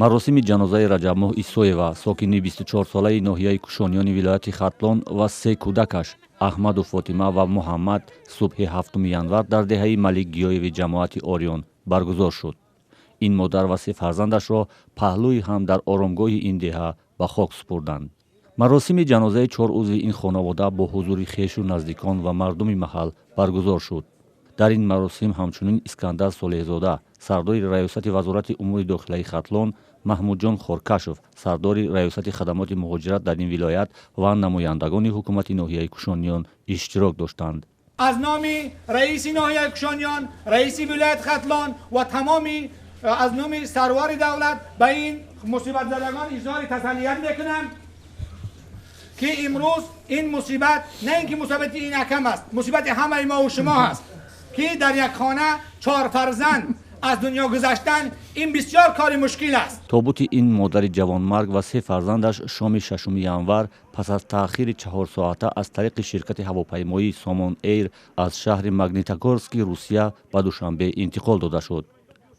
Маросими ҷанозаи Раҷабмоҳ Исоева, сокини 24-солаи ноҳияи Кушониёни вилояти Хатлон ва се кӯдакаш Аҳмаду Фотима ва Муҳаммад субҳи 7 январ дар деҳаи Малик Гиёеви ҷамоати Ориён баргузор шуд. Ин модар ва се фарзандашро паҳлӯи ҳам дар оромгоҳи ин деҳа ба хок супурданд. Маросими ҷанозаи чор узви ин хонавода бо ҳузури хешу наздикон ва мардуми маҳал баргузор шуд. Дар ин маросим ҳамчунин Искандар Солеҳзода, сардори раёсати Вазорати умури дохилаи Хатлон, Маҳмудҷон Хоркашов, сардори раёсати хадамоти муҳоҷират дар ин вилоят ва намояндагони ҳукумати ноҳияи Кушониён иштирок доштанд. Аз номи раиси ноҳияи Кушониён, раиси вилояти Хатлон ва тамоми аз номи сарвари давлат ба ин мусибатзадагон изҳори тасаллият мекунам, ки имрӯз ин мусибат на ин ки мусибати ин акам аст, мусибати ҳамаи мо ва шумо ҳаст, ки дар як хона чор фарзанд аз дунё гузаштан, ин бисёр кори мушкил аст. Тобути ин модари ҷавонмарг ва се фарзандаш шоми 6 январ пас аз таъхири 4 соата аз тариқи ширкати ҳавопаймоии Сомон Эйр аз шаҳри Магнитогорски Русия ба Душанбе интиқол дода шуд.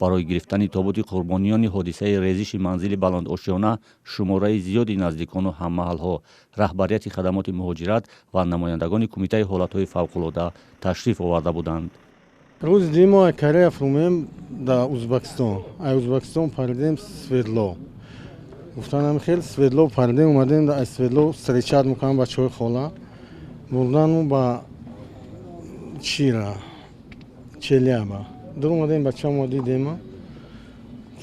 Барои гирифтани тобути қурбониёни ҳодисаи резиши манзили баландошёна шумораи зиёди наздикону ҳаммаҳалҳо, раҳбарияти хадамоти муҳоҷират ва намояндагони Кумитаи ҳолатҳои фавқулода ташриф оварда буданд. Рӯзи дуюм мо Корея фурӯмем да Узбекистон, ай Узбекистон паридем Свердлов. Гуфтанам хел Свердлов паридем, омадем, ай Свердлов встречать мекунам бачаҳои хола, бурдану ба чира Челяба. Дур омадем, бачамо дидем,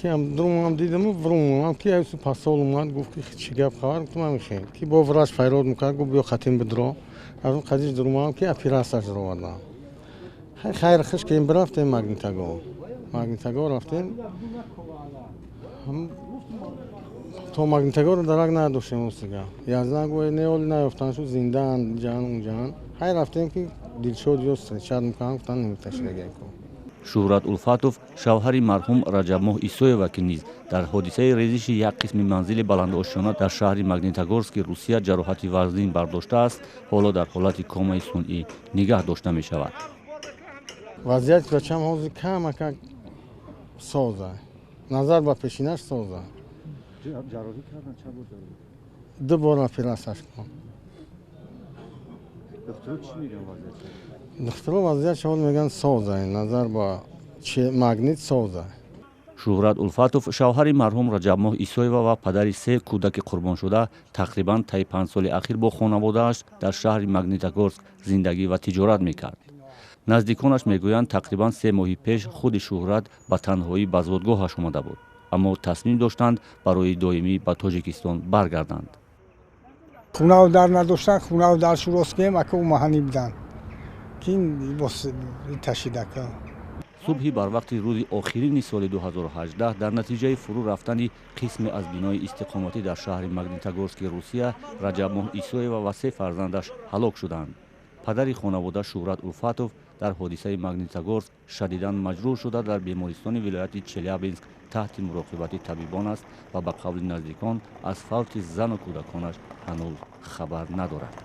ки дурмам дидем, врумам, ки айсу посол омад, гуфт, ки чӣ гап хабар. Гуфтам, ҳамин ки бо врач файрод мекард, гуфт, биё хатим бидро. Аз он қадиш дурмам, ки операцияш ровардам. Хайр хуш ки бирафтем Магнитогор. Магнитогор рафтем, то Магнитогорро дарак надоштем. Ростига язна гӯе неоли наёфтан шу, зиндаан ҷан унҷан. Хай рафтем, ки Дилшод ё встречать мекунам, гуфтан, намиташидагаку. Шӯҳрат Улфатов, шавҳари марҳум Раҷабмоҳ Исоева, ки низ дар ҳодисаи резиши як қисми манзили баландошёна дар шаҳри Магнитогорски Русия ҷароҳати вазнин бардоштааст, ҳоло дар ҳолати комаи сунъӣ нигаҳ дошта мешавад. Вазъияти бачам ҳозир камакак соза, назар ба пешинаш соза. Ду бор операцияш кун. Духтуро вазъиятш ҳол мегӯянд соза, назар ба Магнит соза. Шӯҳрат Улфатов, шавҳари марҳум Раҷабмоҳ Исоева ва падари се кӯдаки қурбоншуда, тақрибан таи 5 соли ахир бо хонаводааш дар шаҳри Магнитогорск зиндагӣ ва тиҷорат мекард. Наздиконаш мегӯянд, тақрибан 3 моҳи пеш худи Шӯҳрат ба танҳоӣ ба зодгоҳаш омада буд, аммо тасмим доштанд барои доимӣ ба Тоҷикистон баргарданд. Хунаву дар надоштан, хунаву даршу рост кунем, ака, умаҳанӣ буданд, ки ташидака. Субҳи барвақти рӯзи охирини соли 2018 дар натиҷаи фурӯ рафтани қисме аз бинои истиқоматӣ дар шаҳри Магнитогорски Русия Раҷабмоҳ Исоева ва се фарзандаш ҳалок шуданд. Падари хонавода Шӯҳрат Улфатов дар ҳодисаи Магнитогорск шадидан маҷрӯҳ шуда, дар бемористони вилояти Челябинск таҳти муроқибати табибон аст ва ба қавли наздикон аз фавти зану кӯдаконаш ҳанӯз хабар надорад.